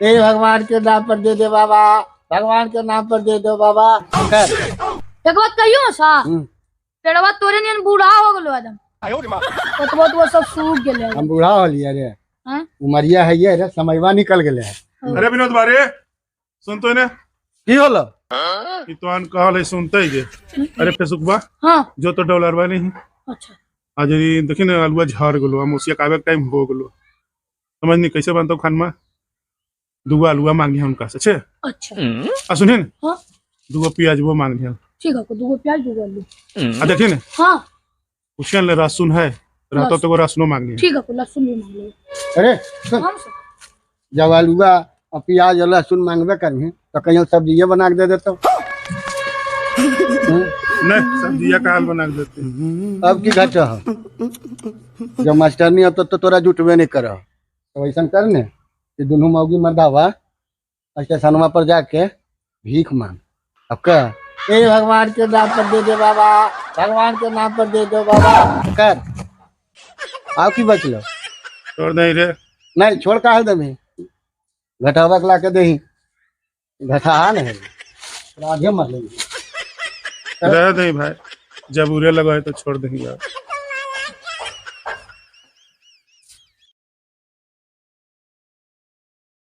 ए भगवान के नाम पर दे दे बाबा, भगवान के नाम पर दे दो बाबा। कर एक बात कहियो सा, पेड़वा तोरे नियन बूढ़ा हो गेलो एकदम, ओतबो ओतबो सब सूख गेले। हम बूढ़ा हो लिया रे, हैं? उमरिया है ये रे, समयवा निकल गेले है। अरे विनोद बारे सुन तो ने की होलो? ई तो अन कहल है सुनते जे। अरे फेसबुकबा हां जो तो डॉलरवा नहीं। अच्छा आज ई देखी ना आलुआ झड़ गेलो, आ मुसिया कावे के टाइम हो गेलो, समझ नहीं कैसे बनतो खानमा। दूगो आलुआ मांगी उनका से छे। अच्छा आ सुनिए ना, हां दूगो प्याज वो मांगी। ठीक है, दूगो प्याज दूगो आलू। आ देखिए ना, हां पूछिए ना लहसुन है रहतो तो लहसुनो मांगी। ठीक है, लहसुन भी मांग लो। अरे सुन, हम सब जब आलुआ और प्याज और लहसुन मांगबे करही तो कहीं सब्जियां बना के दे देतो। नहीं सब्जियां काल बना के देते। अब की घट है, जब मास्टर नहीं अब तो तोरा जुटबे नहीं कर। तो ऐसा कर ने कि दोनों मौगी मर्दावा स्टेशनवा पर जाके भीख मांग। अब का ए भगवान के नाम पर दे दे बाबा, भगवान के नाम पर दे दो बाबा। कर आओ की बचलो? छोड़ नहीं रे। नहीं छोड़ का है दमी, घटावा के ला के देही, घटा नहीं राधे मर लेंगे। रह दे भाई, जब उरे लगा है तो छोड़ देंगे यार।